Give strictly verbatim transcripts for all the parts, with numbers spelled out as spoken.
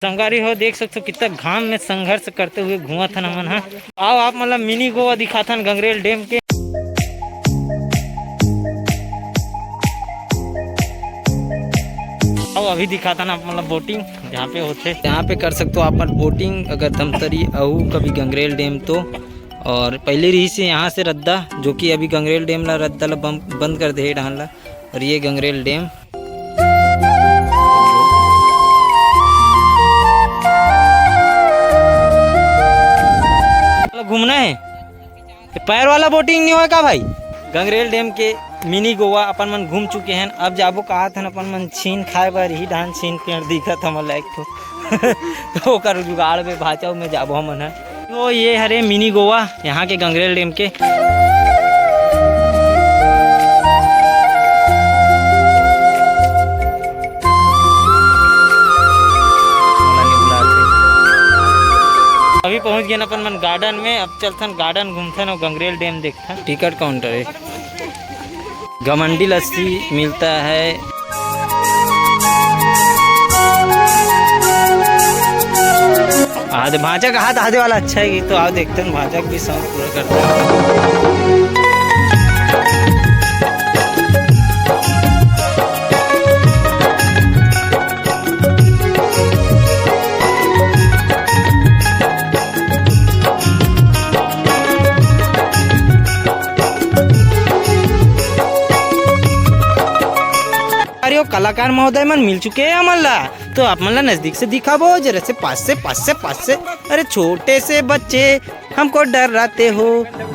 संगवारी हो, देख सकथो कितना घाम में संघर्ष करते हुए घूमत हन हमन ह। आओ आप मन ला मिनी गोवा दिखाथन गंगरेल डैम के। आओ अभी दिखाथन आप मन ला बोटिंग जहाँ पे होथे। यहाँ पे कर सकथो आप मन बोटिंग अगर धमतरी अउ कभी गंगरेल डैम तो। और पहले रहिसे यहाँ से रद्दा, जो कि अभी गंगरेल डैम ला रद्दा ला बम-, बंद कर दे हे डहान ला। और ये गंगरेल डैम। घूमना है तो पैर वाला बोटिंग नहीं होय का भाई? गंगरेल डैम के मिनी गोवा अपन मन घूम चुके हैं। अब जाबो कहात हन अपन मन छीन खाए बर, ही डहान छीन पेड़ दिखत हमन ला एक ठो। तो ओकर जुगाड़ में भाचव में जाबो हमन ह। तो ये हरे मिनी गोवा, यहाँ के गंगरेल डैम के। अभी पहुंच गए अपन मन गार्डन में। अब चलथन गार्डन घूमथन और गंगरेल डैम देखथन। टिकट काउंटर है। घमंडी लस्सी मिलता है। आधे भांचा का हाथ आधे वाला अच्छा है कि तो आओ देखते हैं भांचा भी शौक पूरा करते हैं। अरे, वो कलाकार महोदय मन मिल चुके हैं हमन ला, तो आप मन ला नजदीक से दिखाबो, जरा से पास से, पास से, पास से। अरे, छोटे से बच्चे हमको डराते हो,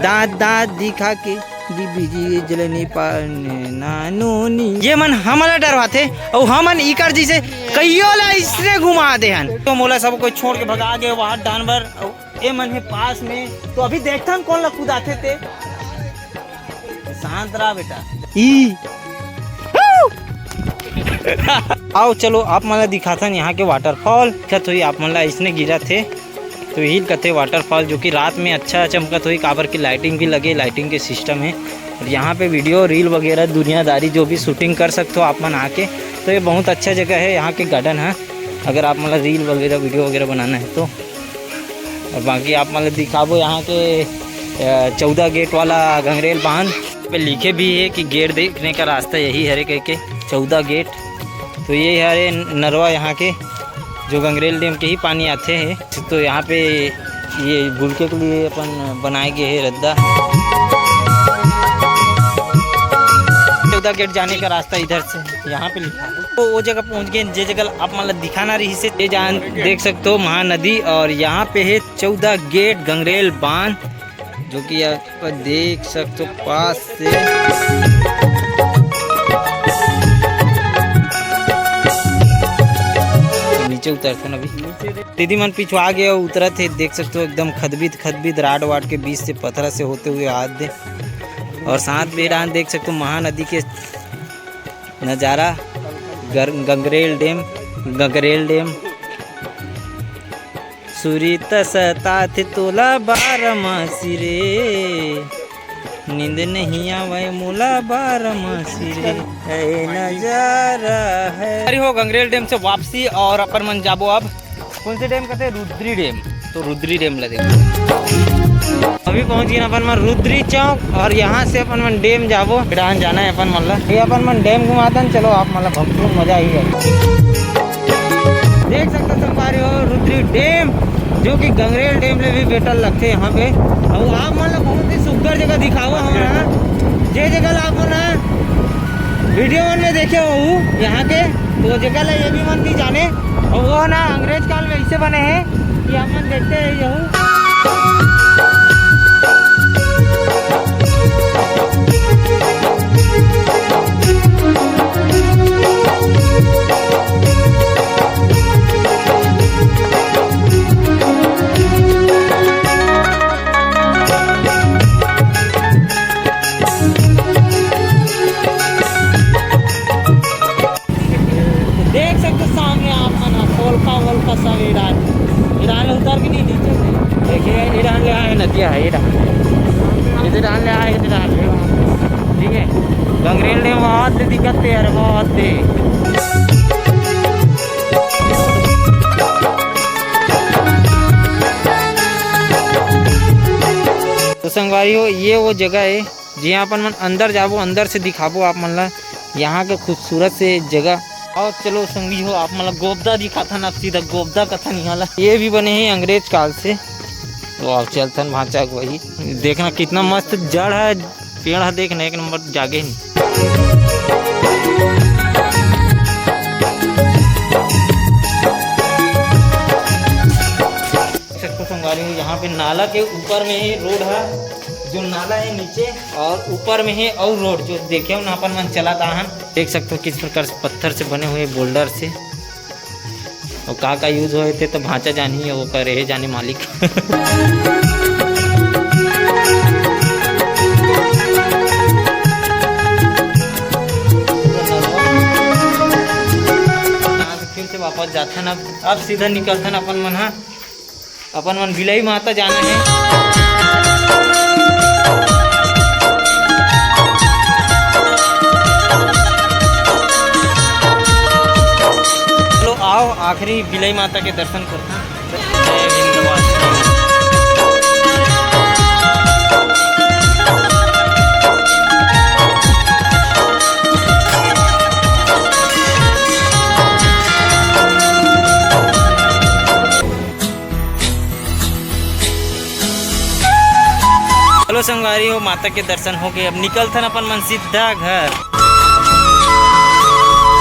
दांत, दांत दिखा के, बीबी जी जलनी पाने नानोनी। ये मन हमन ला डरवाथे, अउ हमन इकर जैसे कहियो ला इसने घुमा दे हन। तो मोला सब कोई छोड़ के भगा गए वहां डान बर, अउ ए मन हे पास में, तो अभी देखथन कौन ला कुदाथे ते। शांत रहा बेटा। ई। आओ चलो आप मन ला दिखाथन यहाँ के वाटरफॉल। दिखत होई आप मन ला इसने गिरत हे, तो यही कथे वाटरफॉल, जो कि रात में अच्छा चमकत होई, काबर की लाइटिंग भी लगे, लाइटिंग के सिस्टम है। और यहाँ पे वीडियो, रील वगैरह दुनियादारी जो भी शूटिंग कर सकते हो आप मन आके। तो ये बहुत अच्छा जगह है यहाँ के गार्डन है, अगर आप मन ला रील वगैरह, वीडियो वगैरह बनाना है तो। और बाकी आप मन ला दिखाबो यहाँ के, अ, चौदह गेट वाला गंगरेल बांध पे लिखे भी है कि गेट देखने का रास्ता यही हरे कह के, चौदह गेट। तो ये हरे नरवा यहाँ के, जो गंगरेल डैम के ही पानी आथे है। तो यहाँ पे ये घुलके के लिए अपन बनाए गए है रद्दा। चौदह गेट जाने का रास्ता इधर से, यहाँ पे लिखा है। तो वो जगह पहुँच गए, जे जगह आप मन ला दिखाना रहिसे, ये जान देख सकते हो महानदी, और यहाँ पे है चौदह गेट गंगरेल बांध, जो कि आप देख सकते हो पास से। नीचे उतरते ना अभी। दीदी मन पिछुआ गए, उतरत हे, देख सकते हो एकदम खदबीत खदबीत राड वाड के बीच से, पथरा से होते हुए आत दे। और साथ में यहाँ देख सकते हो महानदी के नज़ारा, गर-, गंगरेल डैम, गंगरेल डैम। सुरता सताथे तोला बारमासी रे, नींद नहीं आवय मोला बारमासी रे, ऐ नजारा है। अरे हो, गंगरेल डैम से वापसी और अपन मन जाबो अब कौन से डैम कहते हैं, रुद्री डैम। तो रुद्री डैम ला देखो। अभी पहुंच गए अपन मन रुद्री चौक और यहाँ से अपन मन डैम जाबो। डहान जाना है अपन मन ला, ये अपन मन डैम घुमातन। चलो आप मन ला भक्तपुर मजा ही है। देख सकते हो संगवारी हो, रुद्री डैम, जो कि गंगरेल डैम ले भी बेटर लगथे यहाँ पे। और आप मन ला बहुत ही सुंदर जगह दिखावा हमारा, जे जगह ला आप मन वीडियो मन में देखे हो यहाँ के, तो जगह ला ये भी मन भी जाने। और वो ना अंग्रेज काल में ऐसे बने हैं कि आप मन देखते रहिए हो। देख सकते हो सामने आप मन ह, पोलका वोलका सब ईरान, ईरान उतर के नहीं नीचे से। देखिए, ईरान ले आए नदिया है, ईरान, इधर ईरान ले आए, इधर ईरान ले, ठीक है। गंगरेल ने बहुत दिक्कत है यार, बहुत है। संगवारी हो, ये वो जगह है जिहाँ अपन मन अंदर जाबो, अंदर से दिखाबो आप मन ला यहाँ के खूबसूरत से जगह। और चलो संगी हो, आप मन ला गोबदा दिखाथन, आप सीधा गोबदा कथन यहाँ ला। ये भी बने हैं अंग्रेज काल से। तो आप चलथन भांचा अगुवाई, देखना कितना मस्त जड़ है पेड़ है, देखना एक नंबर जागे नहीं। देख सकते हो संगवारी हो, यहाँ पे नाला के ऊपर में ही रोड है, जो नाला है नीचे और ऊपर में है और रोड जो देखे हो ना अपन मन चलत आहन। देख सकते हो किस प्रकार से पत्थर से बने हुए बोल्डर से, और का का यूज होए थे तो भांचा जानी है, वो करे है जाने मालिक। यहाँ से फिर से वापस जाथन, अब अब सीधा निकलथन अपन मन हा, अपन मन बिलाई माता जाना है। चलो आओ, आखिरी बिलाई माता के दर्शन करथन। जय विंध्यवासिनी। चलो संगवारी हो, माता के दर्शन हो गए, अब निकलथन अपन मन सीधा घर।